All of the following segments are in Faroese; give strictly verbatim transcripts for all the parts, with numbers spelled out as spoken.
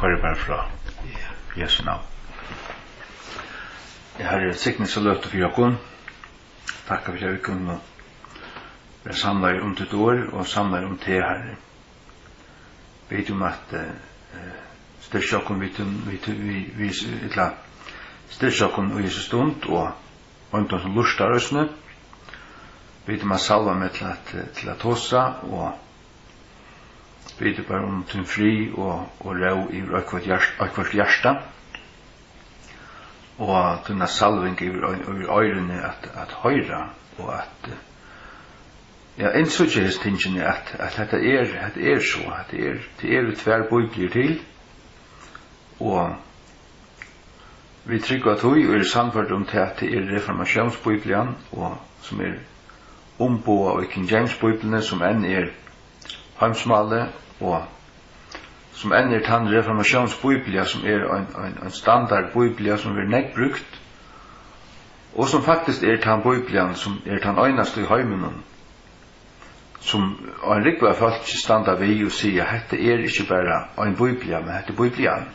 Koyr bara frá. Ja. Jesu navn. Ja, Harri, signi so løtu fyri okkum. Takk fyri at vit kunnu vera samlaðir um títt orð og samlaðir um teg, Harri. Vit um at, eh, eh, styrkja okkum við, við, við, við, ella styrkja okkum í hesi stund og og um teir sum lurtar eisini. Bið teg um at salva meg til at, til at tosa, og bið teg bara um tín frið og, og ró yvir eitthvørt hjart-, eitthvørt hjarta, og tína salving yvir oy-, yvir oyruni at, at hoyra, og at, eh, ja, innsíggja hesi tingini, at, at hetta er, hetta er so, hetta er, tað eru tvær bíbliur til, og vit trúgva tí og eru sannførd um tað, at tað er Reformatiónsbíblian, og sum er umboðað í King James Bíbliuni, sum enn er heimsmálið, og sum enn er tann Reformatiónsbíblia, sum er ein, ein, ein standardbíblia, sum verður nógv brúkt, og sum faktiskt er tann Bíblian, sum er tann einasta í heiminum, sum ein rúgva av fólki standa við og siga: "Hetta er ikki bara ein bíblia, men hetta er Bíblian."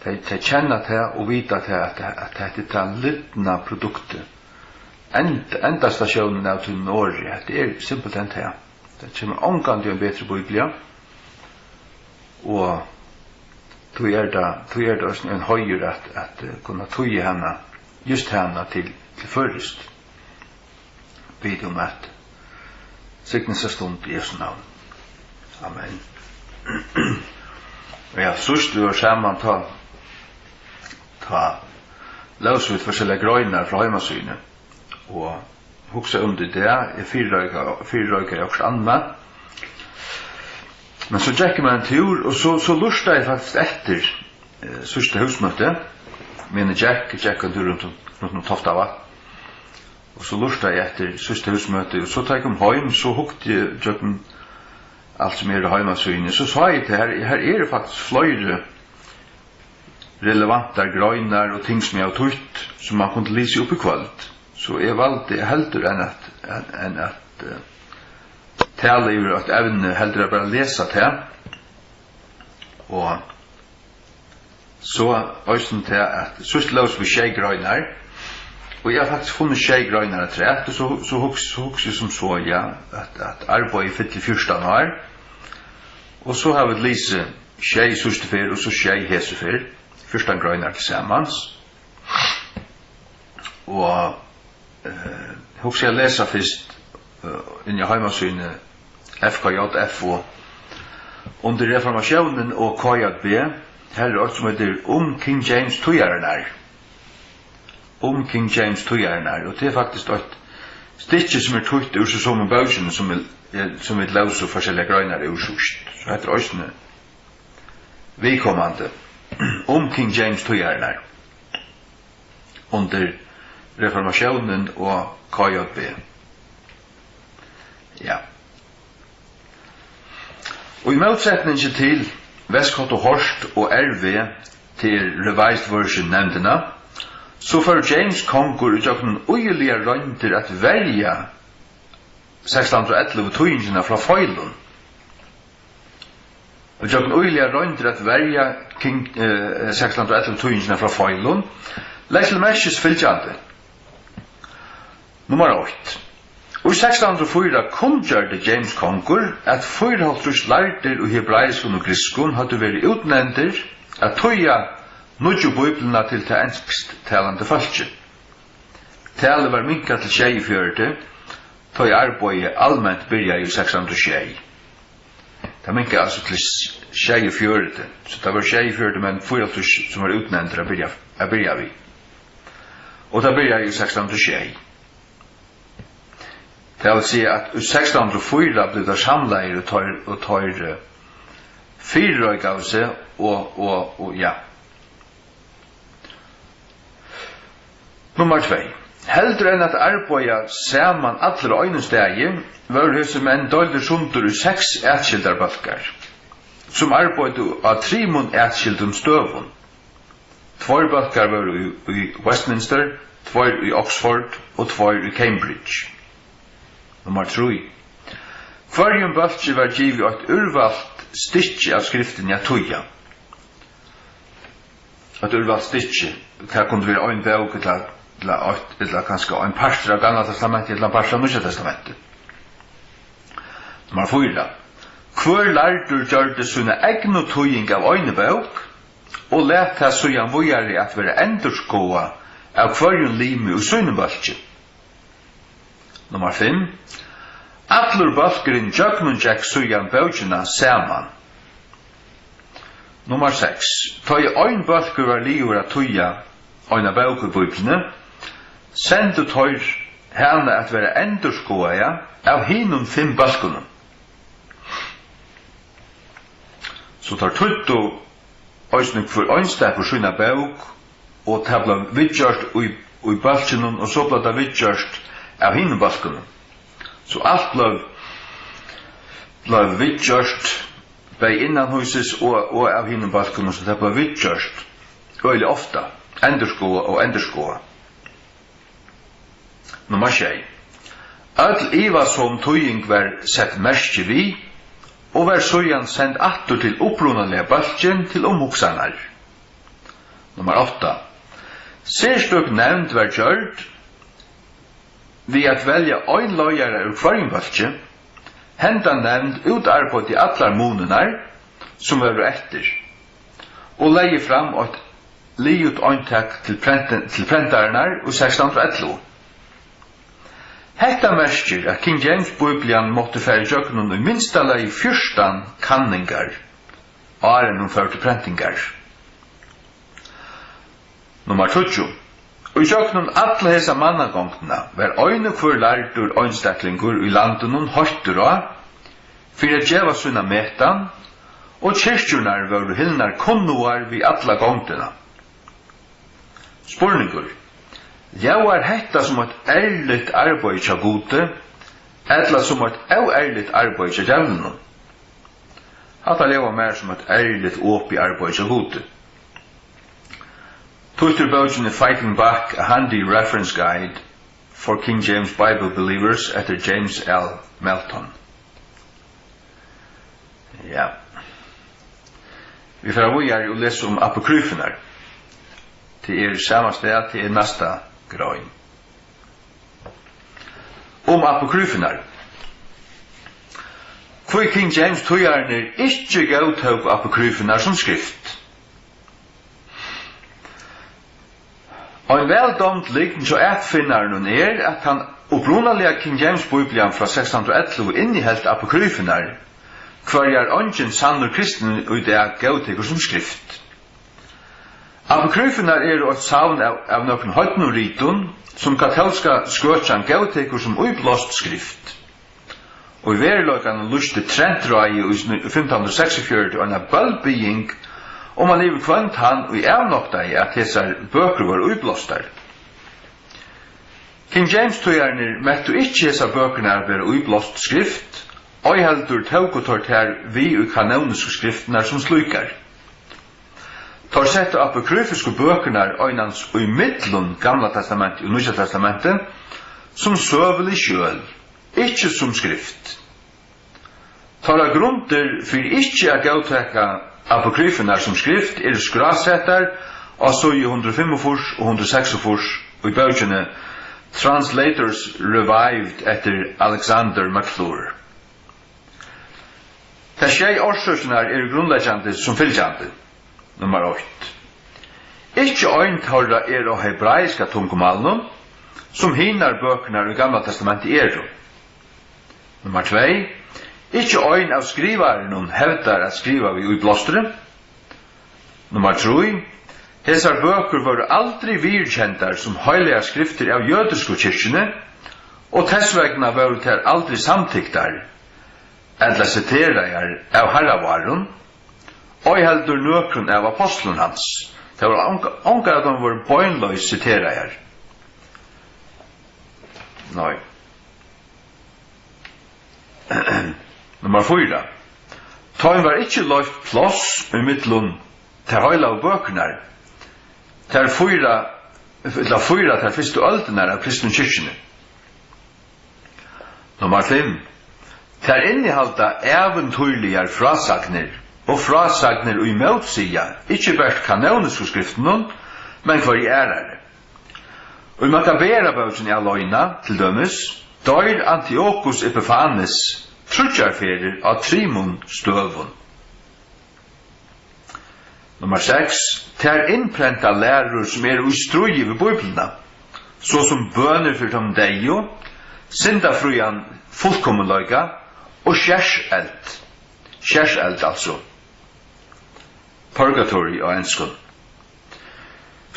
Tey, tey kenna tað og vita tað, at, at hetta er tað lidna produktið. End-, endastasjónin av tínum orði, hetta er simpelthen tað. Tað kemur ongantíð ein betri bíblia. Og tí er tað, tí er tað eisini ein heiður at, at, eh, kunna týða hana, júst hana til, til føroyskt. Bið um at signa hesa stund í Jesu navn. Amen. Og ja, síðst vit vóru saman, tá, tá lósu vit forskelligar greinar frá heimasíðuni. Og hugsa um tað í dag, eg fyrireika, fyrireikaði okkurt annað. Men so gekk eg mær ein túr, og so, so lurtaði eg faktiskt eftir, eh, síðsta húsmøti. Meðan eg gekk, eg gekk ein túr rundt um, rundt um Toftavatn. Og so lurtaði eg eftir síðsta húsmøti, og so tá eg kom heim, so hugdi eg gjøgnum alt sum er á heimasíðuni. So sá eg, at her, her eru faktiskt fleiri relevantar greinar og ting, sum eg havi týtt, sum mann kundi lisið upp í kvøld. So eg valdi heldur enn at, enn, enn at, eh, tala yvir eitt evni, heldur at bara lesa tað. Og so eisini tað, at síðst lósu vit sjey greinar, og eg havi faktiskt funnið sjey greinar afturat, og so, so hugs-, so hugsi eg sum so, ja, at, at arbeiðið fyllir fjúrtan ár, og so hava vit lisið sjey síðstu ferð, og so sjey hesi ferð, fjúrtan greinar til samans. Og, eh, hugsi eg at lesa fyrst, eh, inn á heimasíðuni F K J F O. Undir Reformatiónin og K J B, har er eitt, sum eitur Um King James Týðararnar. Um King James Týðararnar. Og tað er faktiskt eitt stykki, sum er týtt úr so somu bókini, sum vit, eh, sum vit lósu forskelligar greinar úr síðst. So hetta er eisini viðkomandi. Um King James Týðararnar. Undir Reformatiónin og K J B. Ja. Og í mótsetningi til Westcott og Hort og R V, til Revised Version nevndina, so fór James kongur ígjøgnum øgiligar royndir at verja sekstan hundrað og ellivu týðingina frá feilum. Og gjøgnum øgiligar royndir at verja King, eh, sekstan hundrað og ellivu týðingina frá feilum, legg til merkis fylgjandi. Nummar eitt. Í sekstan hundrað og fýra kunngjørdi James kongur, at fýraoghálvtrýss lærdir í hebraiskum og grikskum høvdu verið útnevndir at týða nýggju bíbliuna til tað ensktalandi fólkið. Talið var minkað til sjeyogfjøruti, tá ið arbeiðið alment byrjaði í sekstan hundrað og sjey. Tað minkaði altso til sjeyogfjøruti, so tað vóru sjeyogfjøruti, men fýraoghálvtrýss sum vóru útnevndir at byrja, at byrja við. Og tað byrjaði í sekstan hundrað og sjey. Tað vil siga, at í sekstan hundrað og fýra blivu teir samlaðir, og teir, og teir, eh, fyrireikaðu seg, og, og, og, ja. Nummar tvey. Heldur enn at arbeiða saman allir á einum staði, vóru hesir menn deildir sundur í seks atskildar bólkar, sum arbeiddu á trimum atskildum støðum. Tveir bólkar vóru í, í Westminster, tveir í Oxford og tveir í Cambridge. Nummar trý. Hvørjum bólki var givið eitt úrvalt stykki av skriftini at týða. eitt úrvalt stykki. Tað kundi vera ein bók, ella, ella eitt, ella kanska ein partur av Gamla Testamenti, ella ein partur av Nýggja Testamenti. Nummar fýra. Hvør lærdur gjørdi sína egnu týðing av eini bók, og læt tað síðan víðari at verða endurskoðað av hvørjum limi í sínum bólki. Nummar fimm. Allur bólkurin gjøgnumgekk síðan bókina saman. Nummar seks. Tá ið ein bólkur var liðugur at týða eina bók í Bíbliuni, sendu teir hana at verða endurskoðaða av hinum fimm bólkunum. So teir týddu eisini hvør einstakur sína bók, og tað bleiv viðgjørt í, í bólkinum, og so bleiv tað viðgjørt av hinum bólkunum. So alt bleiv, bleiv viðgjørt, bæði innanhýsis og, og av hinum bólkunum, so tað bleiv viðgjørt øgiliga ofta, endurskoðað og endurskoðað. Nummar sjey. Øll ivasom týðing var sett merki við, og var síðan send aftur til upprunaliga bólkin til umhugsanar. Nummar átta. Serstøk nevnd var gjørd við at velja ein leiðara úr hvørjum bólki. Henda nevnd útarbeiddi allar munirnar, sum vóru eftir, og legði fram eitt liðugt eintak til prenti-, til prentararnar í sekstan hundrað og ellivu. Hetta merkir, at King James Bíblian mátti fara ígjøgnum í minsta lagi fjúrtan kanningar, áðrenn hon fór til prentingar. Nummar tíggju. Ígjøgnum alla hesa mannagongdina var ein og hvør lærdur einstaklingur í landinum hóttur á, fyri at geva sína metan, og kirkjurnar vóru hildnar kunnugar við alla gongdina. Spurningur. Ljóðar hetta sum eitt ærligt arbeiði hjá Gudi, ella sum eitt óærligt arbeiði hjá djevlinum? Hatta ljóðar mær sum eitt ærligt, opið arbeiði hjá Gudi. Týtt úr bókini Fighting Back, A Handy Reference Guide for King James Bible Believers eftir James L. Melton. Ja. Vit fara víðari og lesa um apokryfurnar. Tað er sama stað, tað er næsta grein. Um apokryfurnar. Hví King James týðararnir ikki góðtóku apokryfurnar sum skrift. Ein væl dámd lygn hjá atfinnarunum er, at tann upprunaliga King James Bíblian frá sekstan hundrað og ellivu inniheldt apokryfurnar, hvørjar eingin sannur kristin í dag góðtekur sum skrift. Apokryfurnar eru eitt savn av, av nøkrum heidnum ritum, sum katólska skøkjan góðtekur sum íblást skrift. Og í veruleikanum lýsti Trent-ráðið í sni-, fimtan hundrað og seksogfjøruti eina bólbiðing, um at yvir hvønn tann, ið avnoktaði, at hesar bøkur vóru íblástar. King James-týðararnir mettu ikki hesar bøkurnar vera íblást skrift, ei heldur tóku teir tær við í kanónisku skriftirnar sum slíkar. Teir settu apokryfisku bøkurnar einans í millum Gamla Testamentið og Nýggja Testamentið sum søgulig skjøl, ikki sum skrift. Teirra grundir fyri ikki at góðtaka apokryfurnar sum skrift eru skrásettar á síðu hundrað og fimmogfýrs og hundrað og seksogfýrs í bókini Translators Revived eftir Alexander McClure. Tær sjey orsøkirnar eru grundleggjandi sum fylgjandi. Nummar eitt. Ikki ein teirra er á hebraiska tungumálinum, sum hinar bøkurnar í Gamla Testamenti eru. Nummar tvey. Ikki ein av skrivarunum hevdar at skriva við íblástri. Nummar trý. Hesar bøkur vóru aldri viðurkendar sum heilagar skriftir av jødisku kirkjuni, og tess vegna vóru tær aldri samtyktar ella siteraðar av harravárum, ei heldur nøkrum av ápostlum hans. Tað vóru onga-, ongar av teimum vóru beinleiðis siteraðar. Nei. Nummar fýra. Teimum var ikki loyvt pláss ímillum tær heilagu bøkurnar, tær fýra, ella fýra tær fyrstu øldirnar av kristnu kirkjuni. Nummar fimm. Tær innihalda ævintýrligar frásagnir og frásagnir, ið mótsiga ikki bert kanónisku skriftunum, men hvørji aðrari. Í Makkabearabókini aleina, til dømis, doyr Antiokus Epifanes tríggjar ferðir á trimum støðum. Nummar seks, tær innprenta lærur, sum eru í stríði við Bíbliuna, so sum bønir fyri teimum deyðu, syndafrían fullkomleika og skerselt. Skerselt, altso. Purgatory á enskum.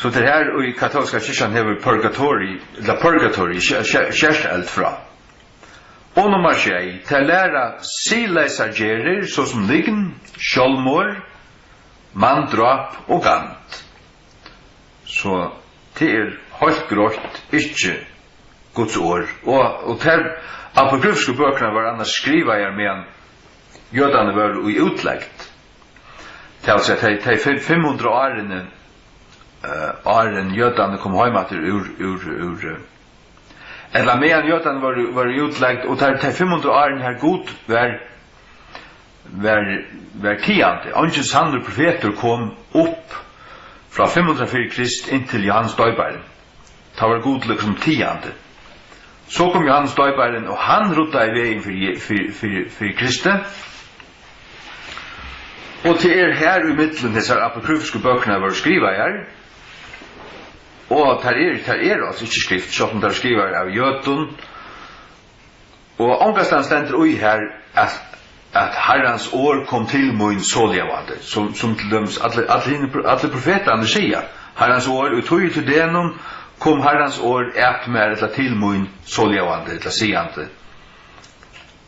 So tað er her, í katólska kirkjan hevur purgatory, ella purgatory, skerselt frá. Og nummar sjey, tær læra siðleysar gerðir, so sum lygn, sjálvmorð, manndráp og gand. So tað er heilt greitt ikki Guds orð. Og, og tær apokryfsku bøkurnar vóru annars skrivaðar, meðan jødarnir vóru í útlegd. Tað vil siga, tey, tey fimm, fimm hundrað árini, eh, áðrenn jødarnir komu heim aftur úr, úr, úr, eh, ella meðan jødarnir vóru, vóru í útlegd, og tær, tey fimm hundrað árini, har Gud var, var, var tigandi. Eingin sannur profetur kom upp frá fimm hundrað fyri Krist inntil Jóhannes Doyparin. Tá var Gud líkasum tigandi. So kom Jóhannes Doyparin, og hann ruddaði vegin fyri, fyri, fyri, fyri Kristi. Og tað er her í millum hesar apokryfsku bøkurnar vóru skrivaðar, og tær eru, tær eru altso ikki skrift, sjálvt um tær eru skrivaðar av jødum. Og ongastaðni stendur í her, at, at Harrans orð kom til mín soljóðandi, sum, sum til dømis allir, allir hinir pro-, allir profetarnir siga. Harrans orð, í tíð til degnum kom Harrans orð at mær, ella til mín, soljóðandi, ella sigandi,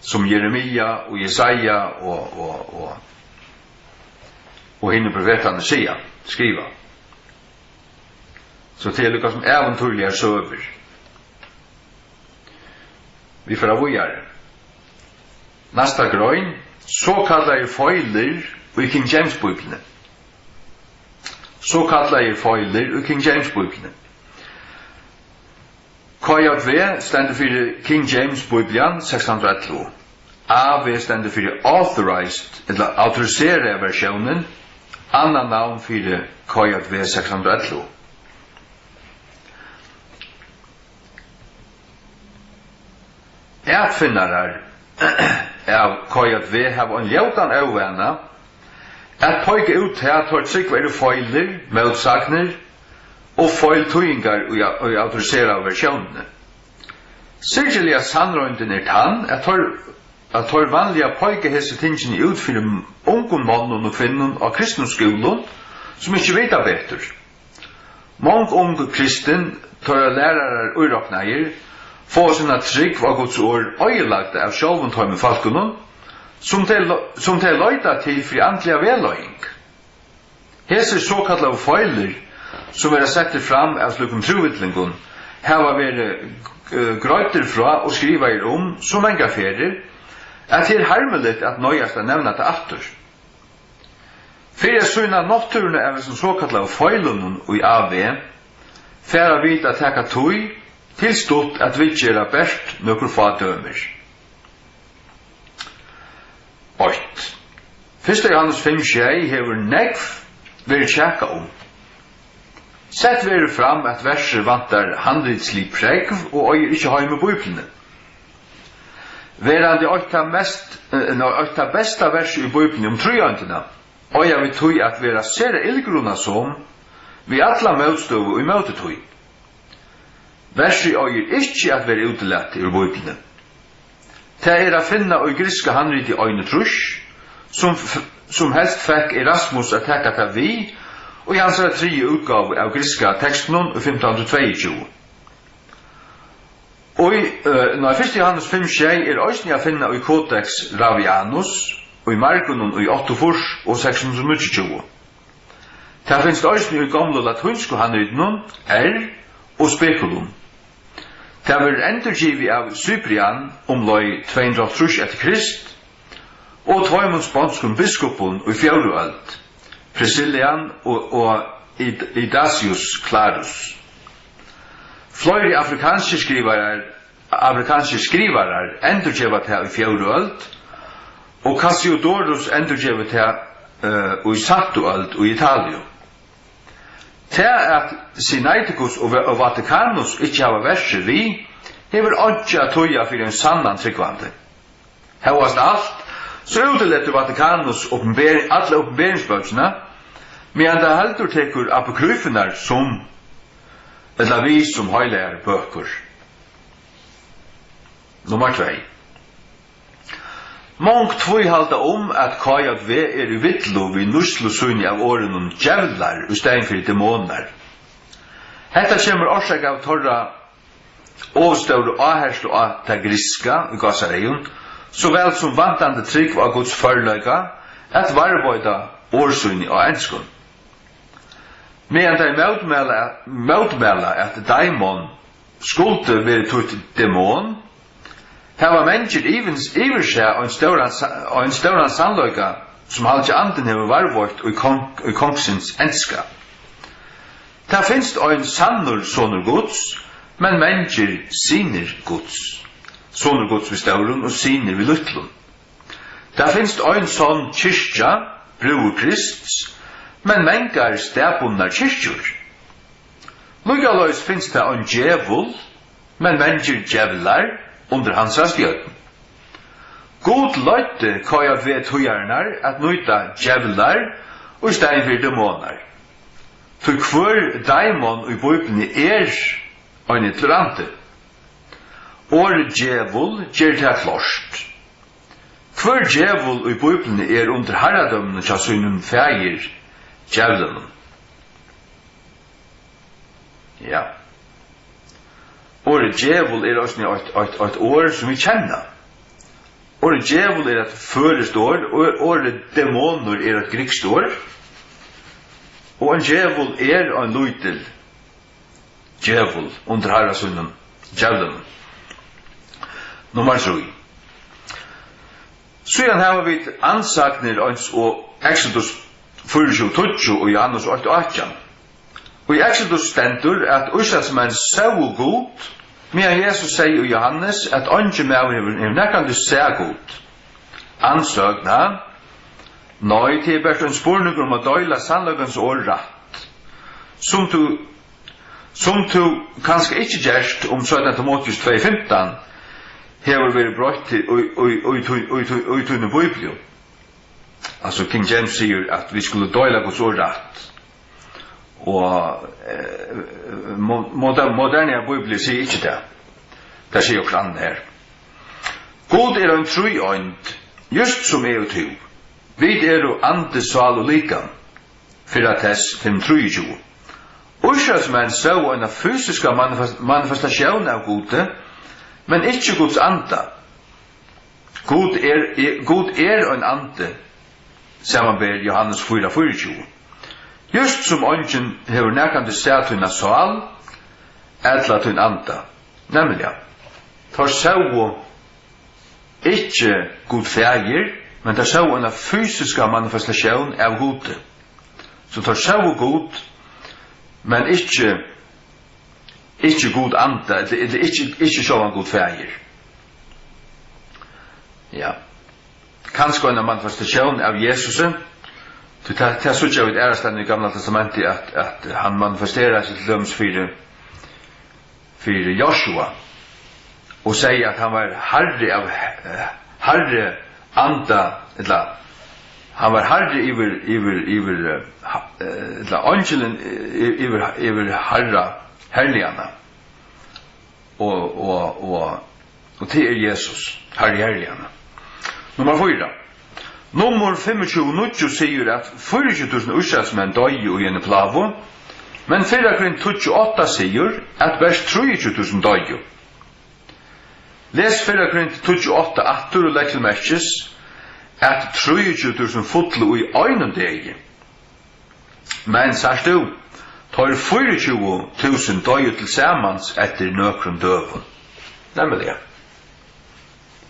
sum Jeremia og Jesaja og, og, og, og hinir profetarnir siga, skriva. So tað er líka sum ævintýrligar søgur. Vit fara víðari. Næsta grein, sokallaðir feilir í King James Bíbliuni. Sokallaðir feilir í King James Bíbliuni. K J V stendur fyri King James Biblian, sekstan hundrað og ellivu. A V stendur fyri authorized, ella autoriseraða versjónin, annað navn fyri K J V sekstan hundrað og ellivu. Atfinnarar av K J V hava ein ljótan óvana at peika út tað, teir trúgva eru feilir, mótsagnir og feiltýðingar í, í autoriseraðu versjónini. Syrgiliga sannroyndin er tann, at teir, at teir vanliga peika hesi tingini út fyri ungum monnum og kvinnum á kristnum skúlum, sum ikki vita betur. Mong ung kristin, teirra lærarar íroknaðir, fáa sína trúgv á Guds orð oyðilagda av sjálvum teimum fólkunum, sum tey lo-, sum tey leita til fyri andliga vegleiðing. Hesir sokallaðu feilir, sum verða settir fram av slíkum trúvillingum, hava verið, eh, greiddir frá og skrivaðir um so mangar ferðir, at tað er harmiligt at noyðast at nevna tað aftur. Fyri at sýna náttúruna av hesum sokallaðu feilunum í A V, fara vit at taka tíð til stutt at viðgera bert nøkur fá dømir. Eitt. Fyrsta Jóhannes fimm sjey hevur nógv verið kjakað um. Sett verður fram, at versið vantar handritslig prógv og eigur ikki heim í Bíbliuni. Verandi eitt tað mest, eh, nei, eitt tað besta versið í Bíbliuni um tríeindina, eiga vit tí at vera sera illgrunasom við alla mótstøðu ímóti tí. Versið eigur ikki at verða útilatið úr Bíbliuni. Tað er at finna í grikska handriti einogtrýss, sum f-, sum helst fekk Erasmus at taka tað við í hansara triðju útgávu av grikska tekstinum í fimtan hundrað og tveyogtjúgu. Og í, eh, nei, fyrsta Jóhannes fimm sjey er eisini at finna í Codex Ravianus, í margunum í áttaogfýrs og seks hundrað og níggjuogtjúgu. Tað finst eisini í gomlu latínsku handritunum R og Speculum. Tað verður endurgivið av Cyprian umleið tvey hundrað og hálvtrýss eftir Krist og tveimum sponskum biskupum í fjórðu øld, Priscillian og, og Id-, Idasius Clarus. Fleiri afrikanskir skrivarar, afrikanskir skrivarar endurgeva tað í fjórðu øld, og Cassiodorus endurgevur tað eh, í sættu øld í Italiu. Tað, at Sinaiticus og Va-, og Vaticanus ikki hava versi við, hevur einki at týða fyri ein sannan trúgvandi. Hóast alt, so útiletur Vaticanus opinber-, alla opinberingsbókina, meðan tað heldur tekur apokryfurnar sum, ella við sum heilagar bøkur. Nummar tvey. Mong tvíhalda um, at K J V er í villu við nýtslu síni av orðinum djevlar í staðin fyri demonar. Hetta kemur orsakað av teirra ov stóru áherslu á tað grikska, í gásareygum, so væl sum vantandi trúgv á Guds førleika at varðveita orð síni á enskum. Meðan tey mótmæla, mótmæla, at daimon skuldi verið týtt demon, hava mangir yvins-, yvirsæð ein stóran sa-, ein stóran sannleika, sum halgi andin hevur varðveitt í kong-, í kongsins enska. Tað finst ein sannur sonur Guds, men mangir synir Guds. Sonur Guds við stórum og synir við lítlum. Tað finst ein sonn kirkja, brúður Krists, men mangar staðbundnar kirkjur. Líkaleiðis finst tað ein djevul, men mangir djevlar undir hansara stjórn. Gud leiddi K J V-týðararnar at nýta djevlar í staðin fyri demonar. Tí hvør daimon í Bíbliuni er ein illur andi. Orðið djevul ger tað klárt. Hvør djevul í Bíbliuni er undir harradøminum hjá sínum faðir, djevlinum? Ja. Orðið djevul er eisini eitt, eitt, eitt orð, sum vit kenna. Orðið djevul er eitt føroyskt orð, og orðið demonur er eitt grikskt orð. Og ein djevul er ein lítil djevul undir harra sínum, djevlinum. Nummar trý. Síðan hava vit andsagnir eins og Exodus fýraogtjúgu tíggju og Johannes eitt átjan. Í Exodus stendur, at Ísraelsmenn sóu Gud, meðan Jesus segði í Johannes, at eingin maður hevur, hevur nakrantíð sæð Gud. Andsøgn, ha? Nei, tað er bert ein spurningur um at deila sannleikans orð rætt. Sum tú, sum tú kanska ikki gert um seinna Timoteus tvey fimtan, hevur verið broytt til í, í, í, í, í, í, í tíni Bíbliu. Altso, King James sigur, at vit skulu deila Guds orð rætt. Og, eh, mo-, moder-, moderna Bíbliur sigur ikki tað. Tað sigur okkurt annað her. Gud er ein tríeind, júst sum eg og tú. Vit eru andi, sál og likam. Fyrra Tess fimm trýogtjúgu. Ísraelsmenn sóu eina fysiska manifest-, manifestatión av Gudi, men ikki Guds anda. Gud er, er, Gud er ein andi, samanber Johannes fýra fýraogtjúgu. Júst sum eingin hevur nakrantíð sæð tína sál, ella tín anda. Nemliga, teir sóu ikki Gud Faðir, men teir sóu eina fysiska manifestatión av Gudi. So teir sóu Gud, men ikki, ikki Gud Anda, ella, ella ikki, ikki sjálvan Gud Faðir. Ja. Kanska eina manifestatión av Jesusi, tí tað, tað síggja vit aðrastaðni í Gamla Testamenti, at, at hann manifesterar seg til dømis fyri, fyri Joshua, og segði, at hann var harri av, eh, harri anda, ella hann var harri yvir, yvir, yvir, eh, ha-, eh, ella eingilin, eh, yvir, yvir harra, herliganna. Og, og, og, og tað er Jesus, harri herliganna. Nummar fýra. Nummur fimmogtjúgu níggju sigur, at fýraogtjúgu túsund Ísraelsmenn doyðu í eini plágu, men fyrra Korint tíggju átta sigur, at bert trýogtjúgu túsund doyðu. Les fyrra Korint tíggju átta aftur og legg til merkis, at trýogtjúgu túsund fullu í einum degi. Men sært tú, teir fýraogtjúgu túsund doyðu til samans eftir nøkrum døgum. Nemliga.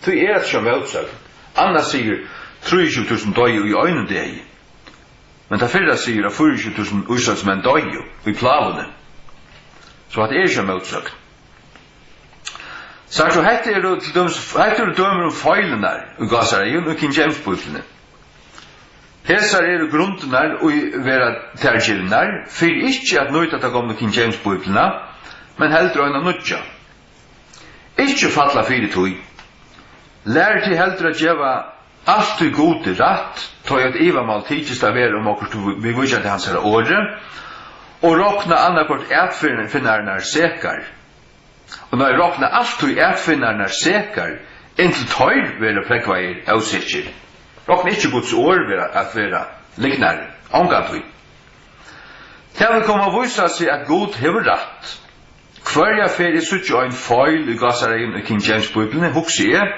Tí er hetta ikki ein mótsøgn. Annað sigur, trýogtjúgu túsund doyðu í einum degi. Men tað fyrra sigur, at fýraogtjúgu túsund Ísraelsmenn doyðu í pláguni. So hatta er ikki ein mótsøgn. Sært tú, hetta eru til dømis, hetta eru dømir um feilirnar í gásareygum í King James Bíbliuni. Hesar eru grundirnar, ið verða tær givnar, fyri ikki at nýta ta gomlu King James Bíbliuna, men heldur eina nýggja. Ikki falla fyri tí. Lær teg heldur at geva altíð Gudi rætt, tá ið eitt ivamál tykist at vera um okkurt viðvíkjandi hansara orði, og rokna annaðhvørt atfinnararnar sekar. Og nei, rokna altíð atfinnararnar sekar, inntil teir verða prógvaðir ósekir. Rokna ikki Guds orð vera, at vera lygnari, ongantíð. Tað vil koma at vísa seg, at Gud hevur rætt. Hvørja ferð eg síggi ein feil í gásareygum í King James Bíbliuni, hugsi eg,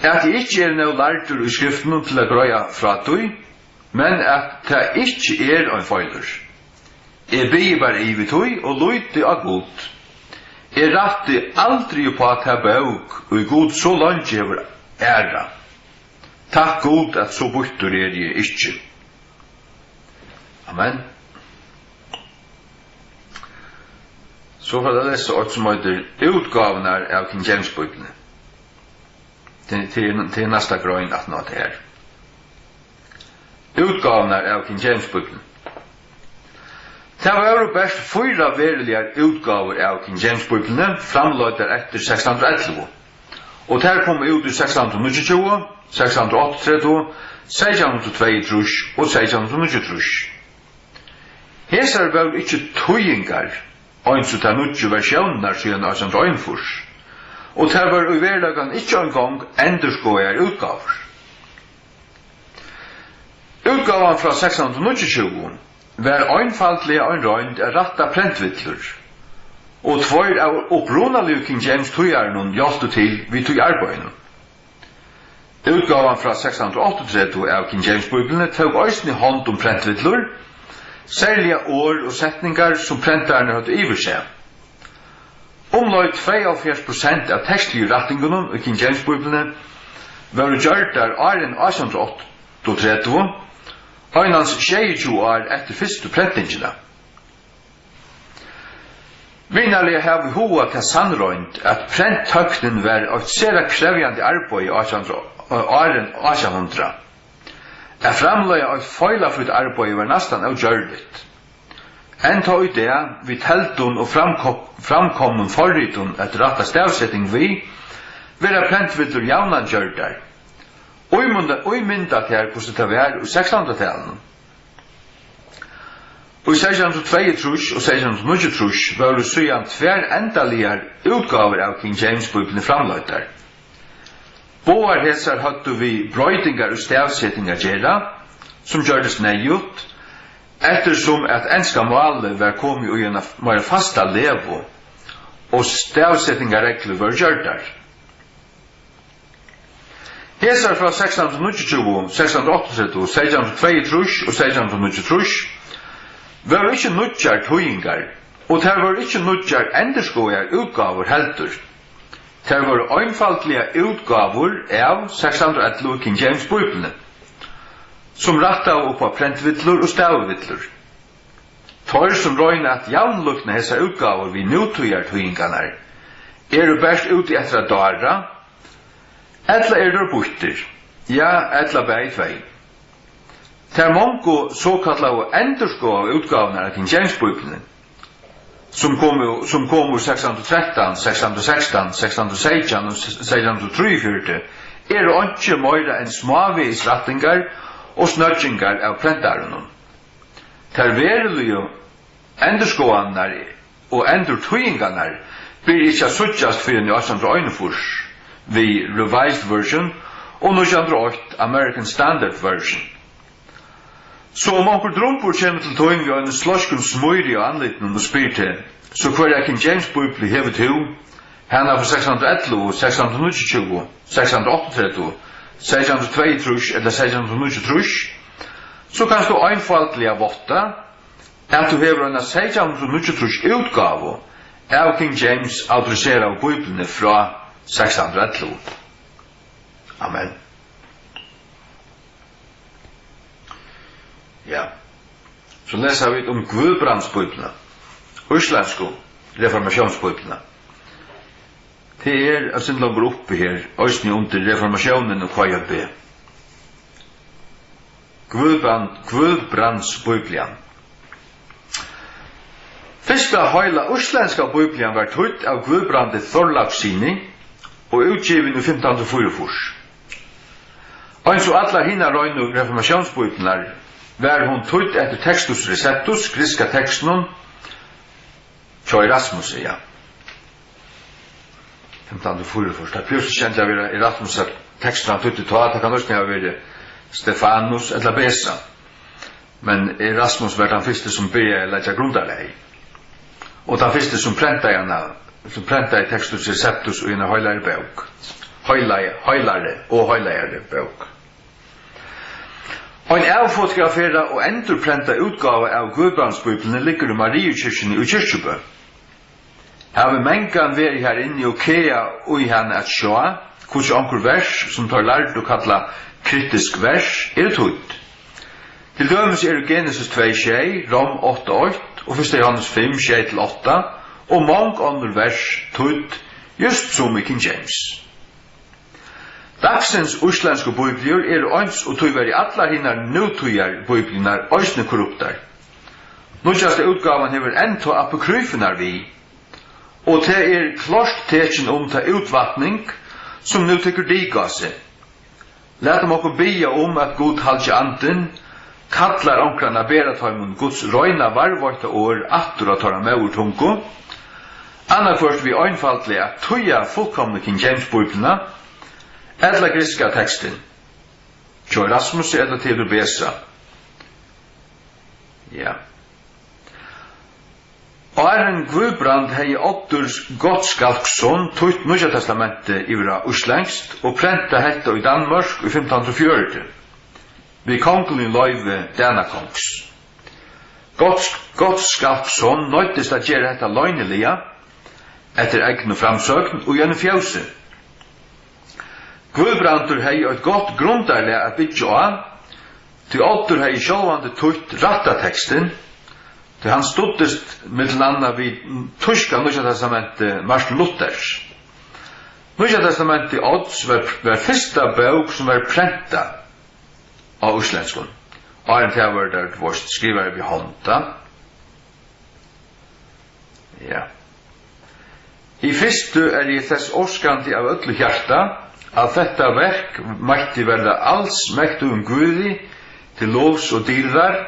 at eg ikki eri nóg lærdur í skriftunum til at greiða frá tí, men at tað ikki er ein feilur. Eg biði bara yvir tí og líti á Gud. Eg rætti aldri upp á ta bók, ið Gud so leingi hevur ærað. Takk Gud, at so býttur eri eg ikki. Amen. So fari eg at lesa eitt, sum eitur Útgávurnar av King James Bíbliuni. Tað, tað er, tað er næsta grein aftan á tað her. Útgávurnar av King James Bíbliuni. Tað vóru bert fýra veruligar útgávur av King James Bíbliuni, framleiddar eftir sekstan hundrað og ellivu, og tær komu út í sekstan hundrað og níggjuogtjúgu, sekstan hundrað og áttaogtretivu, seytjan hundrað og tveyogtrýss og seytjan hundrað og níggjuogtrýss. Hesar vóru ikki týðingar, eins og tær nýggju versjónirnar síðan átjan hundrað og einogfýrs, og tær vóru í veruleikanum ikki eingong endurskoðaðar útgávur. Útgávan frá sekstan hundrað og níggjuogtjúgu var einfaldliga ein roynd at rætta prentvillur, og tveir av upprunaligu King James týðarunum hjálptu til við tí arbeiðinum. Útgávan frá sekstan hundrað og áttaogtretivu av King James Bíbliuni tók eisini hond um prentvillur, serliga orð og setningar, sum prentararnir høvdu yvirsæð. Umleið tveyoghálvfjerðs prosent av tekstligu rættingunum í King James Bíbliuni vóru gjørdar áðrenn átjan hundrað og áttaogtretivu, einans sjeyogtjúgu ár eftir fyrstu prentingina. Vinarliga hav í huga ta sannroynd, at prenttøknin var eitt sera krevjandi arbeiði átjan hundrað, áðrenn átjan hundrað. At framleiða eitt feilafrítt arbeiði var næstan ógjørligt. Enn tá í dag, við teldum og framko-, framkomnum forritum at rætta stavseting við, verða prentvillur javnan gjørdar. Ímynda, ímynda tær, hvussu tað var í sekstanhundraðtalinum. Í seytjan hundrað og tveyogtrýss og seytjan hundrað og níggjuogtrýss vóru síðan tvær endaligar útgávur av King James Bíbliuni framleiddar. Báðar hesar høvdu við broytingar í stavseting at gera, sum gjørdist neyðugt, eftirsum at enska málið var komið í eina meira fasta legu og stavsetingarreglur vóru gjørdar. Hesar frá sekstan hundrað og níggjuogtjúgu, sekstan hundrað og áttaogtretivu, seytjan hundrað og tveyogtrýss og seytjan hundrað og níggjuogtrýss vóru ikki nýggjar týðingar, og tær vóru ikki nýggjar endurskoðaðar útgávur heldur. Tær vóru einfaldliga útgávur av sekstan hundrað og ellivu King James Bíbliuni, sum rættaðu upp á prentvillur og stavivillur. Teir, sum royna at javnlíkna hesar útgávur við nútíðartýðingarnar, eru bert úti eftir at dára, ella eru teir býttir, ja, ella bæði tvey. Tær mongu sokallaðu endurskoðaðu útgávurnar av King James Bíbliuni, sum komu, sum komu úr sekstan hundrað og trettan, sekstan hundrað og sekstan, sekstan hundrað og seytjan og seytjan hundrað og trýogfjøruti, eru einki meira enn smávegis rættingar og snøggingar av prentarunum. Tær veruligu endurskoðanirnar og endurtýðingarnar byrja ikki at síggjast fyrr enn í átjan hundrað og einogfýrs við Revised Version og nítjan hundrað og eitt American Standard Version. So um onkur drumbur kemur til tín við einum sleiskum smíri á andlitinum og spyr teg, so hvørja King James Bíbliu hevur tú? Hana frá seks hundrað og ellivu, seks hundrað og níggjuogtjúgu, seks hundrað og áttaogtretivu, seytjan hundrað og tveyogtrýss ella seytjan hundrað og níggjuogtrýss, so kanst tú einfaldliga vátta, at tú hevur eina seytjan hundrað og níggjuogtrýss útgávu av King James autoriseraðu Bíbliuni frá seks hundrað og ellivu. Amen. Ja. So lesa vit um Guðbrandsbíbliuna, íslendsku reformatiónsbíbliuna. Tað er eitt sindur longur uppi her, eisini undir Reformatiónin og K J B. Guðbrand-, Guðbrandsbíblian. Fyrsta heila íslendska bíblian var týdd av Guðbrandi Þorlákssyni og útgivin í fimtan hundrað og fýraogfýrs. Eins og allar hinar reinu reformatiónsbíbliurnar var hon týdd eftir Textus Receptus, grikska tekstinum hjá Erasmusi, ja. Fimtan hundrað og fýraogfýrs, tað behøvist ikki endiliga at vera Erasmus, at tekstur hann týddi tá, tað kann eisini hava verið Stefanus ella Besa. Men Erasmus var tann fyrsti, sum byrjaði at leggja grundarlagið. Og tann fyrsti, sum prentaði hana, sum prentaði Textus Receptus í eina heilari bók. Heilagi, heilari og heilagari bók. Ein avfotograferað og endurprentað útgáva av Guðbrandsbíbliuni liggur í Mariukirkjuni í Kirkjubø. Havi mangan verið har inni og kagað í hana at sjá, hvussu onkur vers, sum teir lærdu kalla kritisk vers, eru týdd. Til dømis eru Genesis tvey sjey, Rom átta eitt og fyrsta Jóhannes fimm sjey til átta og mong onnur vers týdd, júst sum í King James. Dagsins íslendsku bíbliur eru eins og tíverri allar hinar nútíðar bíbliurnar eisini korruptar. Nýggjasta útgávan hevur enn tá apokryfurnar við, og tað er klárt tekin um ta útvatning, sum nú tekur dik á seg. Latum okkum biðja um, at Gud halgi andin kallar onkran at bera teimum Guds reina varðveitta orð aftur á teirra móðurtungu, annaðhvørt við einfaldliga at týða fullkomnu King James Bíbliuna, ella grikska tekstin, hjá Erasmusi ella Theodor Besa. Ja. Áðrenn Guðbrand hevði Oddur Gottskálksson týtt Nýggja Testamentið yvir á íslendskt og prentað hetta í Danmørk í fimtan hundrað og fjøruti, við kongligum loyvi Danakongs. Gottsk-, Gottskálksson noyddist at gera hetta loyniliga, eftir egnu framsøgn, í einum fjósi. Guðbrandur hevði eitt gott grundarlag at byggja á, tí Oddur hevði sjálvandi týtt rætta tekstin, tí hann studdist millum annað við týska Nýggja Testamenti Martin Luthers. Nýggja Testamenti Odds var, var fyrsta bók, sum var prentað á íslendskum. Áðrenn tað vóru tær, tú veist, skrivaðar við hond, tá. Ja. Í fyrstu er eg tess óskandi av øllum hjarta, at hetta verk mætti verða alsmektigum Guði til lovs og dýrðar,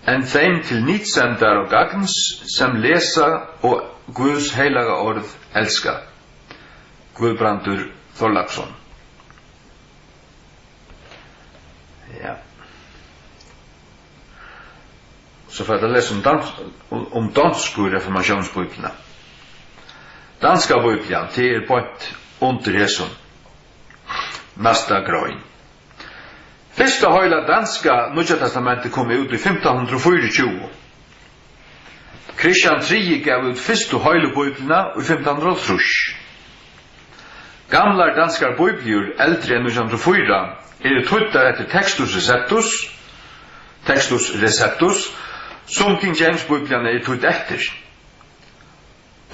enn teim til nytsemdar og gagns, sem lesa og Guðs heilaga orð elska. Guðbrandur Þorláksson. Ja. So fari eg at lesa um dans-, um, um donsku reformatiónsbíbliuna. Danska bíblian, tað er beint undir hesum. Næsta grein. Fyrsta heila danska Nýggja Testamentið kom út í fimtan hundrað og fýraogtjúgu. Kristian triði gav út fyrstu heilu bíbliuna í fimtan hundrað og hálvtrýss. Gamlar danskar bíbliur, eldri enn nítjan hundrað og fýra, eru týddar eftir Textus Receptus, Textus Receptus, sum King James Bíblian er týdd eftir.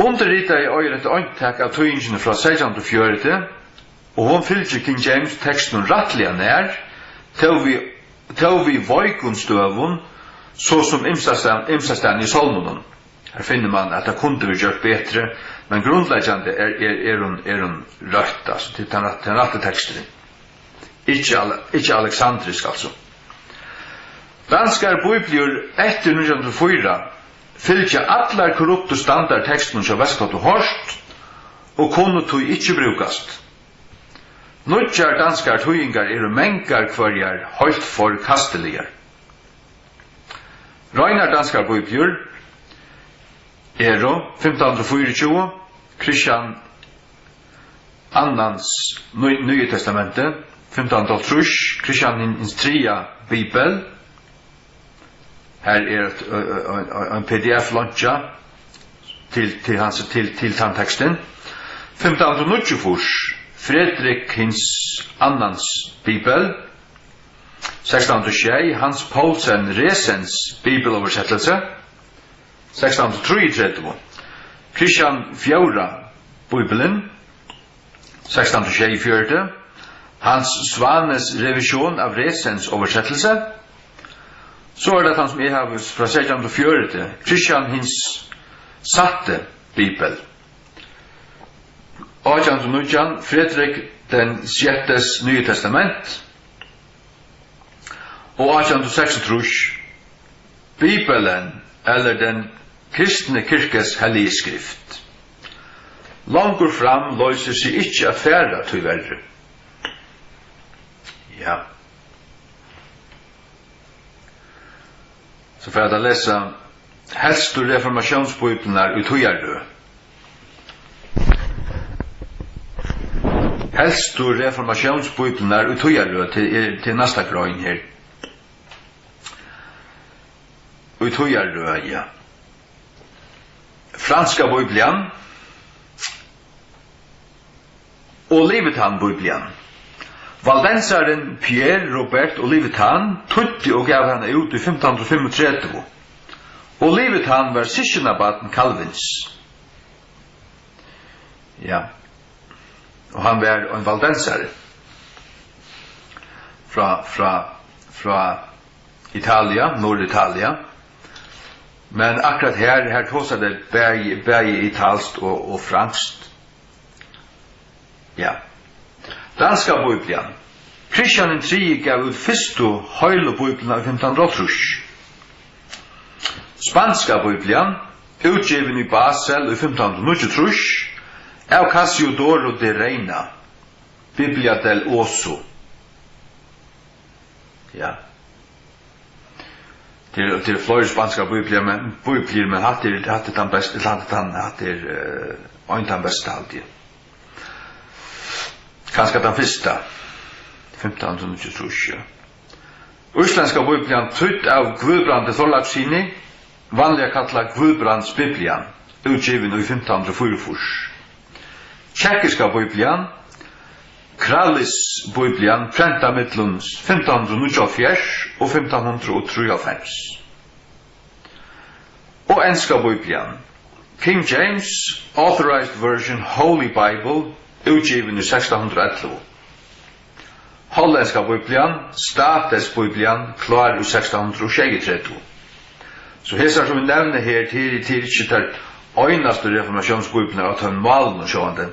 Undirritaði eigur eitt eintak av týðingini frá seytjan hundrað og fjøruti, og hon fylgir King James tekstinum rættiliga nær, tó við, tó við veikum støðum, so sum ymsastan-, ymsastaðni í sálmunum. Har finnur mann, at tað kundi verið gjørt betri, men grundleggjandi er, er, er hon, er hon røtt, altso, tað er tann rætt-, tann rætti teksturin. Ikki Ale-, ikki aleksandrisk, altso. Danskar bíbliur eftir nítjan hundrað og fýra fylgja allar korruptu standardtekstunum hjá Westcott og Hort og kunnu tí ikki brúkast. Nýggjar danskar týðingar eru mangar hvørjar heilt forkastiligar. Reinar danskar bíbliur eru fimtan hundrað og fýraogtjúgu, Kristian annans Nýi-, Nýi Testamenti, fimtan hundrað og hálvtrýss, Kristian hin, hins triðja Bibel. Her er eitt, ø, ø, ein, ein P D F-leinkja til, til hans, til, til tann tekstin. Fimtan hundrað og níggjuogfýrs, Fredrik hins annans Bibel. Sekstan hundrað og sjey, Hans Poulsen Resens bibeloversettelse. Sekstan hundrað og trýogtretivu, Kristian fjórða Bíbelin. Sekstan hundrað og sjeyogfjøruti, Hans Svanes revision av Resens oversettelse. So er tað tann, sum eg havi frá seytjan hundrað og fjøruti, Christian hin sætti Bibel. Átjan hundrað og nítjan, Frederik den sjettes Nye Testament. Og átjan hundrað og seksogtrýss, Bibelen, eller Den kristne kirkes hellige skrift. Longur fram loysir seg ikki at fara, tíverri. Ja. So fara vit at lesa helstu reformatiónsbíbliurnar í tíðarrøð. Helstu reformatiónsbíbliurnar í tíðarrøð, til, er, til næsta grein her. Í tíðarrøð, ja. Franska Bíblian, Olivetan-Bíblian. Valdensarin Pierre Robert Olivetan týddi og gav hana út í fimtan hundrað og fimmogtretivu. Olivetan var systkinabarn Calvins. Ja. Og hann var ein valdensari frá, frá, frá Italia, Norðitalia. Men akkurát her, her tosa tey bæði, bæði italskt og, og franskt. Ja. Danska Bíblian. Christian hin triði gav út fyrstu heilu Bíbliuna í fimtan hundrað og hálvtrýss. Spanska Bíblian, útgivin í Basel í fimtan hundrað og níggjuogtrýss av Casiodoro de Reina, Biblia del Oso. Ja. Tað er, tað er fleiri spanskar bíbliur, men, bíbliur, men hatta er, hatta er tann best-, hatta er tann, hatta er, eh, ein tann besta, haldi eg. Kanska tann fyrsta, fimtan hundrað og níggjuogtrýss, ja. Íslendska Bíblian, týdd av Guðbrandi Þorlákssyni, vanliga kallað Guðbrandsbiblian, útgivin í fimtan hundrað og fýraogfýrs. Tjekkiska Bíblian, Krallis Bíblian, prentað millum fimtan hundrað og níggjuoghálvfjerðs og fimtan hundrað og trýoghálvfems. Og enska Bíblian, King James Authorized Version Holy Bible, útgivin í sekstan hundrað og ellivu. Hollenska Bíblian, States Bíblian, klár í sekstan hundrað og sjeyogtretivu. So hesar, sum eg nevni her, tað eru, tað eru ikki tær einastu reformatiónsbíbliurnar á teimum málunum, sjálvandi.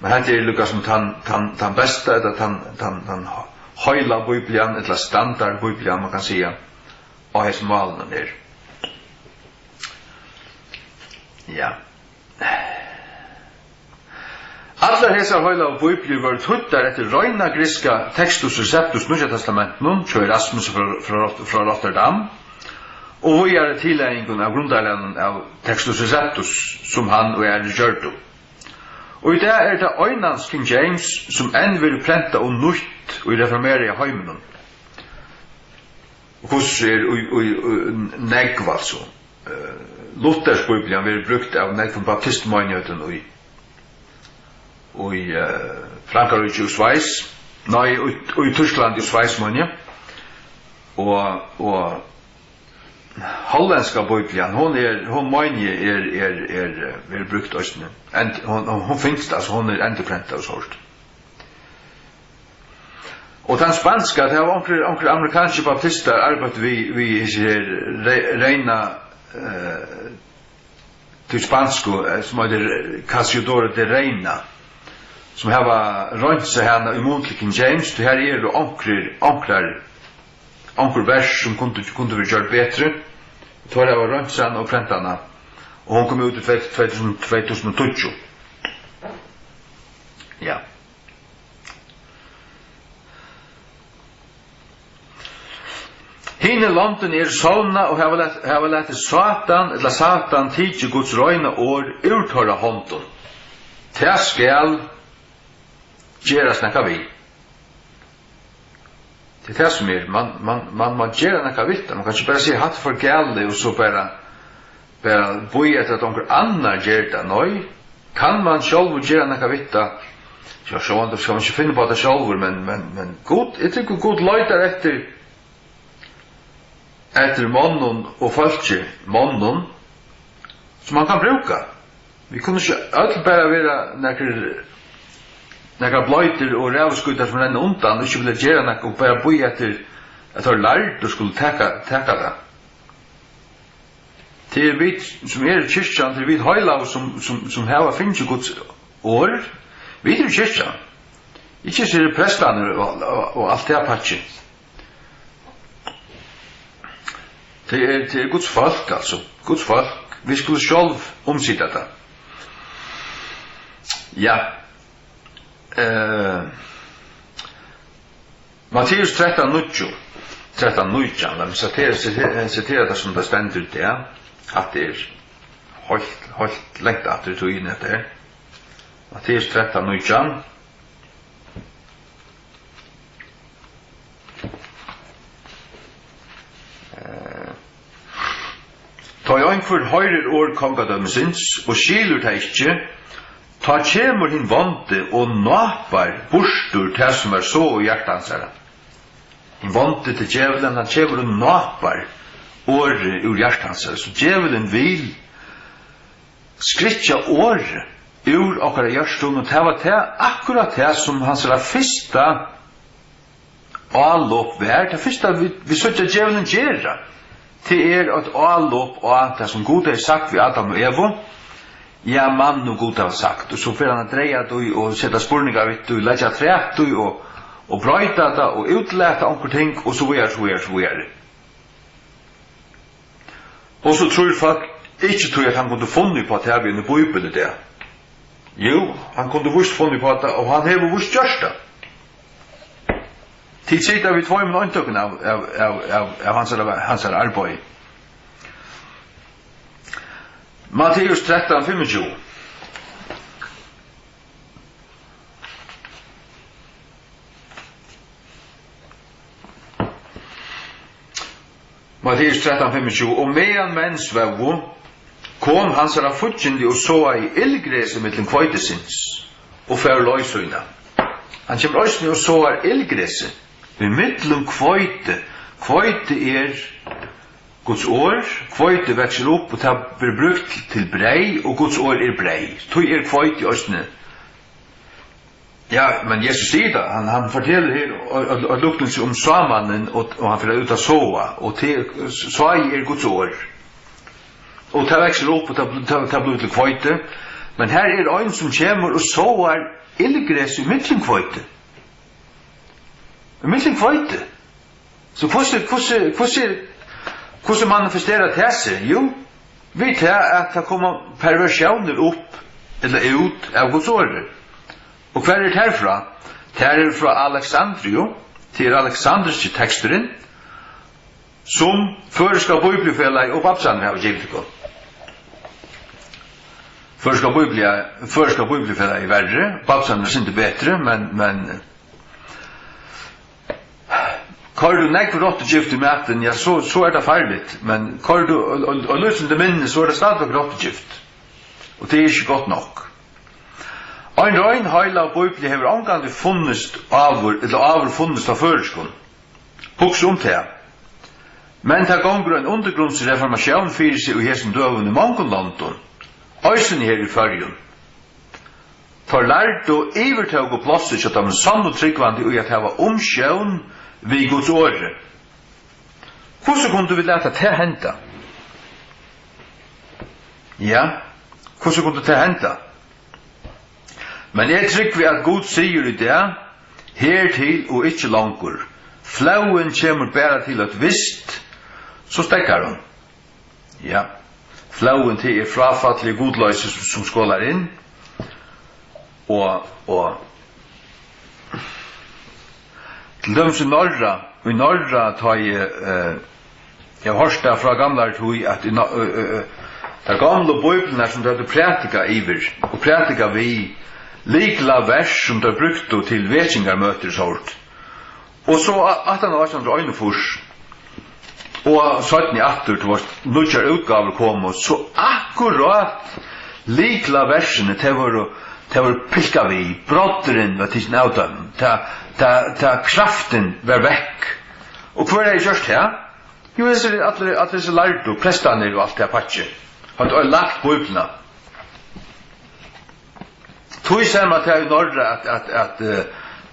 Men hetta er líka sum tann, tann, tann besta, ella tann, tann, tann heila Bíblian, ella standardbíblian, man kann siga, á hesum málunum her. Ja. Allar hesar heilagu bíbliur vóru týddar eftir reina grikska Textus Receptus Nýggja Testamentinum hjá Erasmus frá, frá, frá Rotterdam, og víðari tillatingum av grundarlagnum av Textus Receptus, sum hann og aðrir gjørdu. Og í dag er tað einans King James, sum enn verður prentað og nýtt í reformeraða heiminum. Og hvussu er í, í, í nógv, altso. Eh, Luthers Bíblian verður brúkt av nógvum baptistmeinigheitum í, í, eh, Frankaríki og Sveis, nei, í, í Týsklandi og Sveis, meini eg. Og, og hollenska Bíblian, hon er, hon meini eg er, er, er, eh, verður brúkt eisini. End-, hon, hon, hon finst, altso, hon er endurprentað og sovorðið. Og tann spanska, tað hava onkrir, onkrir amerikanskir baptistar arbeitt við, við hesi her re-, reina, eh, tí spansku, eh, sum eitur Casiodoro de Reina, sum hava reinsað hana í mun til King James, tí har eru onkrir, onkrar, onkur vers, sum kundu, kundu verið gjørd betri. Teir hava reinsað hana og prentað hana, og hon kom út í tvey, tvey túsund, tvey túsund og tíggju. Ja. Hini londini eru sovnað og hava lat-, hava latið Sátan, ella Sátan, tikið Guds reina orð úr teirra hondum. Tað skal gerast nakað við. Tað er tað, sum er. Man, man, man má gera nakað við tað. Man kann ikki bara siga, "Hatta er for galið," og so bara, bara bíða eftir, at onkur annar ger tað. Nei, kann man sjálvur gera nakað við tað, so sjálvandi skal man ikki finna upp á tað sjálvur, men, men, men Gud, eg trúgvi, Gud leitar eftir, eftir monnum og fólki, monnum, sum hann kann brúka. Vit kunnu ikki øll bara vera nakrir, nakrar bleytir og ræðuskítar, sum renna undan og ikki vilja gera nakað og bara bíða eftir, At teir lærdu skulu taka, taka tað. Tað er vit, sum eru kirkjan, tað er vit heilagu, sum, sum, sum hava fingið Guds orð. Vit eru kirkjan. Ikki so eru prestarnir og, og, og alt tað pakkið. Tað er, tað er Guds fólk, altso. Guds fólk. Vit skulu sjálv umsita tað. Ja. Eh, Matteus trettan níggju, trettan nítjan, lat meg sitera, sitera, sitera tað sum tað stendur í dag. Hatta er heilt, heilt langt aftur í tíðini, hetta er. Matteus trettan nítjan. Eh, Tá ið einhvør hoyrir orð kongadømisins og skilur tað ikki, tá kemur hin vondi og nápar burtur tað, sum var sáað í hjarta hansara. Hin vondi, tað er djevulin, hann kemur og nápar orðið úr hjarta hansara. So djevulin vil skrykkja orðið úr okkara hjørtum, og tað var tað, akkurát tað, sum hansara fyrsta álop var. Tað fyrsta, vit, vit síggja djevulin gera, tað er eitt álop á tað, sum Gud hevði sagt við Adam og Evu. Ja, mann, og Gud hevði sagt, og so fer hann at draga tí og seta spurningar við tí, leggja afturat tí og, og broyta tað og útlata onkur ting og so víðari, so víðari, so víðari. Og so trýr fólk ikki tí, at hann kundi funnið upp á tað við eini bíbel í dag. Jú, hann kundi víst funnið upp á tað, og hann hevur víst gjørt tað. Tit sita við tveimum eintøkum av, av, av, av, av hansara, hansara arbeiði. Matteus trettan fimmogtjúgu. Matteus trettan fimmogtjúgu: Og meðan menn svóvu, kom hansara fíggindi og sáaði illgresi millum hveitisins, og fór leið sína. Hann kemur eisini og sáar illgresi í millum hveiti. Hveiti er Guds orð, hveiti veksur upp, og tað verður brúkt til breyð, og Guds orð er breyð. Tí er hveiti eisini. Ja, men Jesus sigur tað, hann, hann fortelur her, og, og, og líknilsi um sámannin, og, og hann fer út at sáa, og te-, sáið er Guds orð. Og tað veksur upp, og tað, tað, tað blívur til hveiti. Men her er ein, sum kemur og sáar illgres í millum hveiti. Í millum hveiti. So hvussu, hvussu, hvussu, hvussu manifesterar tað seg? Jú, við tað, at tað koma perversiónir upp ella út av Guds orði. Og hvar eru tær frá? Tær eru frá Alexandriu, tað er aleksandriski teksturin, sum Føroyska Bíbliufelagið og Babsarnir hava givið tykkum. Føroyska Bíblia-, Føroyska Bíbliufelagið er verri, Babsarnir eru eitt sindur betri, men, men koyrir tú nógv rottugift í matin, ja, so, so er tað farligt, men koyrir tú og, og, og lítið minni, so er tað stadigvæk rottugift. Og tað er ikki gott nokk. Ein rein heilag bíblia hevur ongantíð funnist áður, ella áður funnist á føroyskum. Hugsa um tað. Men tað gongur ein undirgrundsreformatión fyri seg í hesum døgum í mongum londum, eisini her í Føroyum. Teir lærdu yvirtóku plássið hjá teimum sannu trúgvandi í at hava umsjón við Guds orði. Hvussu kundu vit lata tað henda? Ja, hvussu kundi tað henda? Men eg trúgvi, at Gud sigur í dag: Hertil og ikki longur. Flóðin kemur bara til eitt vist, so steðgar hon. Ja, flóðin, tað er fráfallið, gudloysi, sum, sum skolar inn. Og, og til dømis í Norra, í Norra, tá eg, eh, eg havi hoyrt tað frá gamlari tíð, at í No-, eh, eh, eh, tær gomlu bíbliurnar, sum tey høvdu prædikað yvir, og prædikað við, lyklavers, sum tey brúktu til vekingarmøtir og sovorðið. Og so a-, aftan á átjan hundrað og einogfýrs, og seinni aftur, tú veitst, nýggjar útgávur komu, so akkurát lyklaversini, tey vóru, tey vóru pilkað við, broddurin var tikin av teimum, ta, ta, ta kraftin var vekk. Og hvør hevði gjørt tað? Jú, hesir allir, allir hesir lærdu, prestarnir og alt tað pakkið. Høvdu øll lært Bíbliuna. Tí sær mann tað í Norra, at, at, at, eh,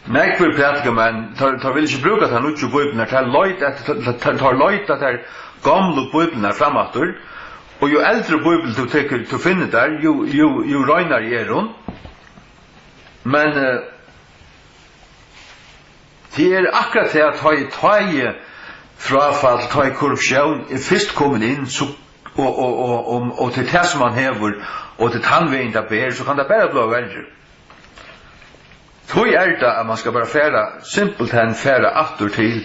Nógvir prædikamenn, teir, teir vilja ikki brúka tær nýggju bíbliurnar, teir leita eftir, teir, teir, teir leita tær gomlu bíbliurnar fram aftur, og jú eldri bíbel tú tekur, tú finnur tær, jú, jú, jú reinari er hon. Men, eh, tað er akkurát tað, at tá ið, tá ið fráfall, tá ið korruptión er fyrst komin inn, so, og, og, og, og, og til tað sum hann hevur, og til tann vegin tað ber, so kann tað bara blíva verri. Tí er tað, at mann skal bara fara, simpelthen fara aftur til,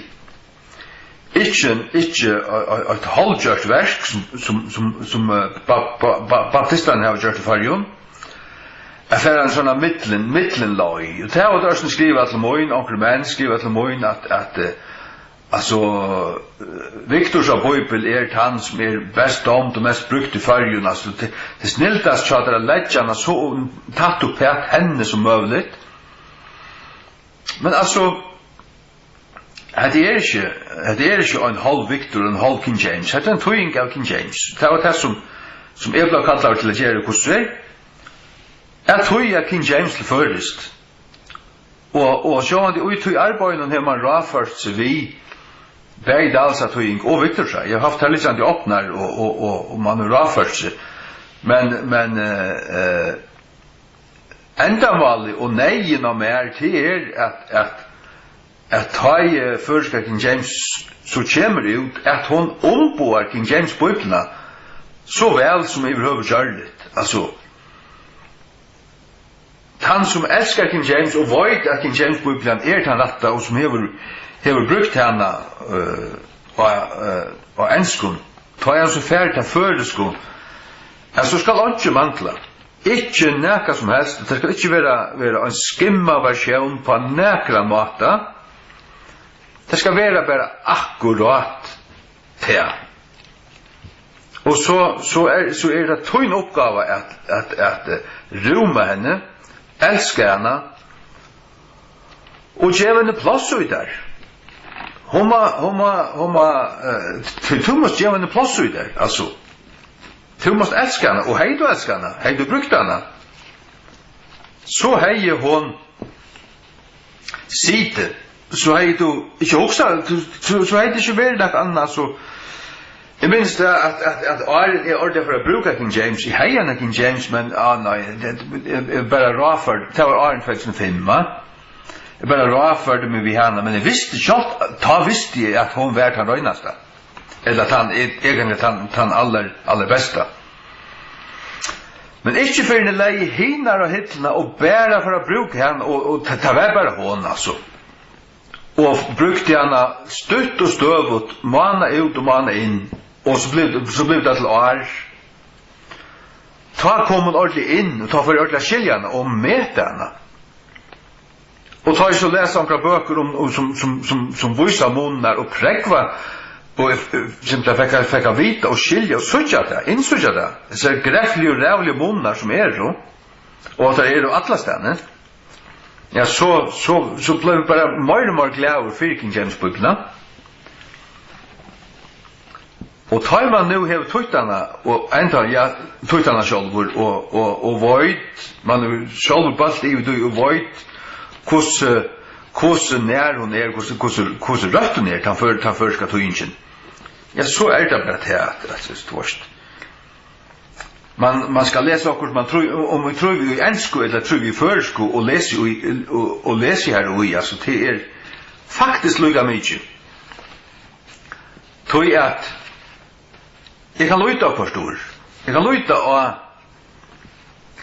ikki, ikki ei-, ei-, eitt hálvgjørt verk, sum, sum, sum, sum, eh, ba-, ba-, ba-, baptistarnir hava gjørt í Føroyum, at fara ein sånn millum, millumleið. Og tað hava teir eisini skrivað til mín, onkrir menn skrivað til mín, at, at, eh, altso, eh, Victorsa bíbel er tann, sum er best dámd og mest brúkt í Føroyum. Altso, tað, tað snildast hjá teir at leggja hana so um, tætt uppat henni sum møguligt. Men altso, hetta er ikki, hetta er ikki ein hálv Victor og ein hálv King James. Hetta er ein týðing av King James. Tað var tað, sum, sum eg bleiv kallaður til at gera, hvussu er, at týða King James til føroyskt. Og, og sjálvandi í tí arbeiðinum hevur mann ráðført seg við bæði Dahls týðing og Victorsa. Eg havi havt tær liggjandi opnar og, og, og, og mann hevur ráðført seg. Men, men, eh, eh, endamálið og neyðin á mær, tað er at, at, at tá ið føroyska King James so kemur út, at hon umboðar King James Bíbliuna so væl sum yvirhøvur gjørligt. Altso, tann sum elskar King James og veit, at King James Bíblian er tann rætta, og sum hevur, hevur brúkt hana, eh, á, eh, á enskum, tá ið hann so fær ta føroysku, at so skal einki mangla. Ikki nakað sum helst. Tað skal ikki vera, vera ein skimmaversjón á nakran máta. Tað skal vera bara akkurát tað. Og so, so er, so er tað tín uppgáva at, at, at, eh, rúma henni, elska hana og geva henni pláss í tær. Hon má, hon má, hon má, eh, tú, tú mást geva henni pláss í tær, altso. Tú mást elska hana, og hevði tú elskað hana, hevði tú brúkt hana, so hevði hon sitið, so hevði tú ikki hugsað, tú, so, so hevði tað ikki verið nakað annað, so. Eg minnist tað, at, at, at áðrenn eg ordiliga fór at brúka King James, eg hevði eina King James, men, á, nei, tað, eg, eg bara ráðførdi, tað var áðrenn tvey túsund og fimm, va? Eg bara ráðførdi meg við hana, men eg visti sjálvt, tá visti eg, at hon var tann reinasta. Ella tann, e-, eigentliga tann, tann allar, allarbesta. Men ikki fyrr enn eg legði hinar á hillina og bara fór at brúka hana, og, og tað, tað var bara hon, altso. Og brúkti hana støtt og støðugt, mánað út og mánað inn, og so bleiv, so bleiv tað til ár. Tá kom hon ordiliga inn, og tá fór eg ordiliga at skilja hana og meta hana. Og tá eg so lesi onkrar bøkur um, um, sum, sum, sum, sum vísa munirnar og prógva, og eg, eg, sum tað fekk, fekk at vita og skilja og síggja tað, innsíggja tað, hesar grefligu, ræðuligu munirnar sum eru, og at tær eru allastaðni, ja, so, so, so bleiv eg bara meir og meir glaður fyri King James Bíbliuna. Og tá ið mann nú hevur týtt hana, og enntá, ja, týtt hana sjálvur, og, og, og veit, mann hevur sjálvur bælt yvir tí og veit, hvussu, hvussu nær hon er, hvussu, hvussu, hvussu røtt hon er, tann før-, tann føroyska týðingin. Ja, so er tað bara tað, at, at, tú veist, mann, mann skal lesa okkurt, mann trýr, um, um trýr í ensku ella trýr í føroysku og lesi í, og, og lesi har í, altso, tað er faktiskt líka mikið. Tí at eg kann líta á hvørt orð. Eg kann líta á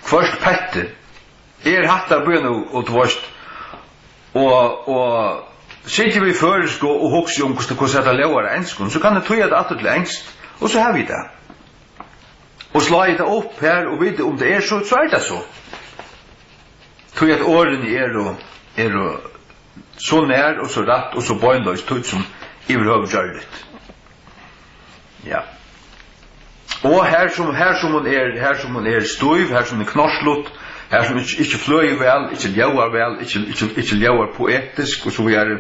hvørt petti. Er hatta byrja nú, og tú veist, og, og siti við føroysku og hugsi um, hvussu, hvussu hetta ljóðar á enskum, so kann eg týða tað aftur til enskt, og so havi eg tað. Og slái eg tað upp her og viti, um tað er so, so er tað so. Tí at orðini eru, eru so nær og so rætt og so beinleiðis týdd sum yvirhøvur gjørligt. Ja. Og har sum, har sum hon er, har sum hon er stív, har sum hon er knorklut, har sum ikki, ikki fløðir væl, ikki ljóðar væl, ikki, ikki, ikki ljóðar poetisk og so víðari.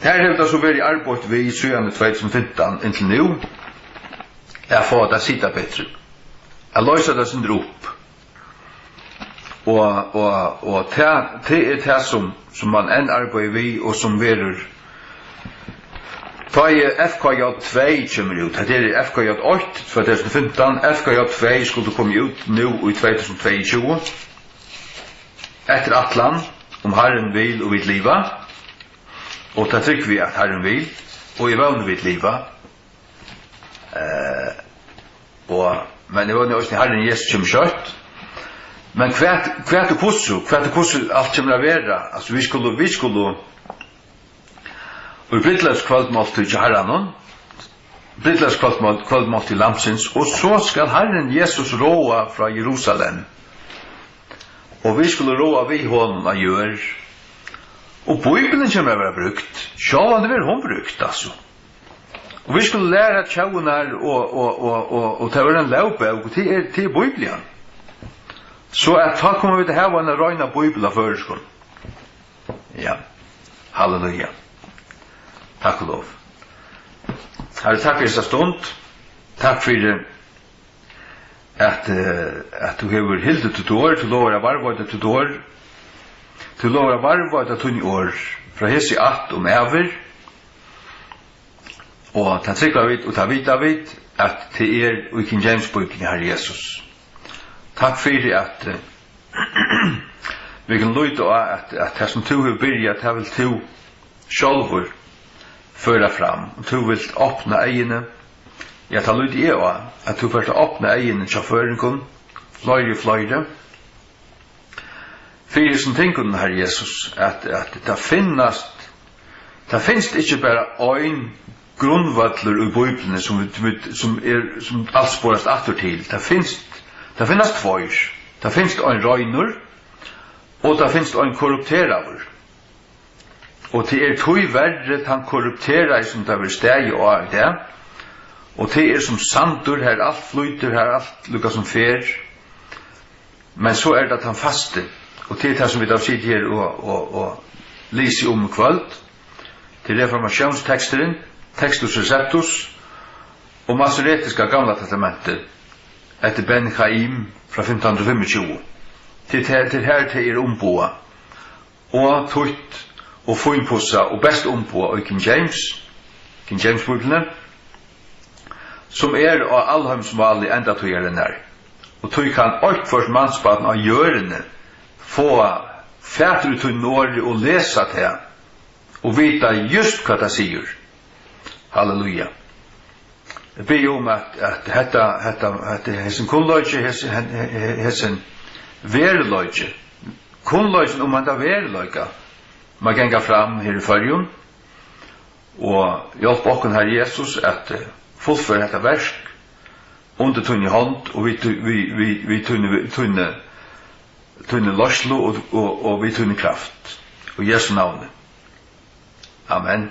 Har hevur tað so verið arbeitt við síðan í tvey túsund og fimtan inntil nú, at fáa tað at sita betri, at loysa tað sindur upp. Og, og, og tað, tað er tað, sum, sum mann enn arbeiðir við, og sum verður, tá ið F K J tvey kemur út, hetta er F K J eitt tvey túsund og fimtan, F K J tvey skuldi komið út nú í tvey túsund og tveyogtjúgu, eftir ætlan, um Harrin vil og vit liva, og tað trúgvi eg, at Harrin vil, og eg vóni, vit liva. Eh, og, men eg vóni eisini, Harrin Jesus kemur skjótt. Men hvat, hvat og hvussu, hvat og hvussu alt kemur at vera, altso, vit skulu, vit skulu í brúdleypskvøldmáltíð hjá Harranum, brúdleypskvøldmál-, kvøldmáltíð Lambsins, og so skal Harrin Jesus ráða frá Jerusalem, og vit skulu ráða við honum á jørð, og Bíblian kemur at verða brúkt, sjálvandi verður hon brúkt, altso. Og vit skulu læra tjóðirnar, og, og, og, og, og tað verður ein lógbók, og tað er, tað er Bíblian. So at tá koma vit at hava eina reina bíbel á føroyskum. Ja. Halleluja. Takk og lov. Harri, takk fyri hesa stund. Takk fyri at, eh, at tú hevur hildið títt orð, tú lovar at varðveita títt orð. Tú lovar at varðveita tíni orð frá hesi ætt um ævir. Og tað trúgva vit, og tað vita vit, at tað er í King James Bíbliuni, Harri Jesus. Takk fyri, at, eh, vit kunnu líta á, at, at tað, sum tú hevur byrjað, tað vilt tú sjálvur føra fram. Og tú vilt opna eyguni. Ja, tað líti eg á, at tú fert at opna eyguni hjá føroyingum, fleiri og fleiri, fyri hesum tingunum, Harri Jesus, at, at tað finnast, tað finst ikki bara ein grundvøllur í Bíbliuni, sum vit, vit, sum er, sum alt sporast aftur til. Tað finst, tað finnast tveir. Tað finst ein reinur, og tað finst ein korrupteraður. Og tað er tíverri tann korrupteraði, sum tað verður staðið á í dag. Og tað er sum sandur, har alt flýtur, har alt líka sum fer. Men so er tað tann fasti, og tað er tað, sum vit hava sitið her og, og, og lisið um í kvøld. Tað er reformatiónsteksturin, Textus Receptus, og masoretiska Gamla Testamentið, eftir Ben Chaim frá fimtan hundrað og fimmogtjúgu. Tað er, tað er her, tað er umboðað og týtt og fínpussað og best umboðað í King James, King James Bíbliuni, sum er á alheimsmáli endatíðarinnar. Og tí kann eitthvørt mansbarn á jørðini fáa fatur í tínum orði og lesa tað og vita júst, hvat tað sigur. Halleluja. Eg biði um, at, at hetta, hetta, hetta, hesin kunnleiki, hesin, he-, he-, hesin veruleiki, kunnleikin um henda veruleika, má ganga fram her í Føroyum, og hjálp okkum, Harri Jesus, at, eh, fullføra hetta verk undir tíni hond og við tí, við, við, við tíni, við tíni, tíni leiðslu og, og, og við tíni kraft. Í Jesu navni. Amen.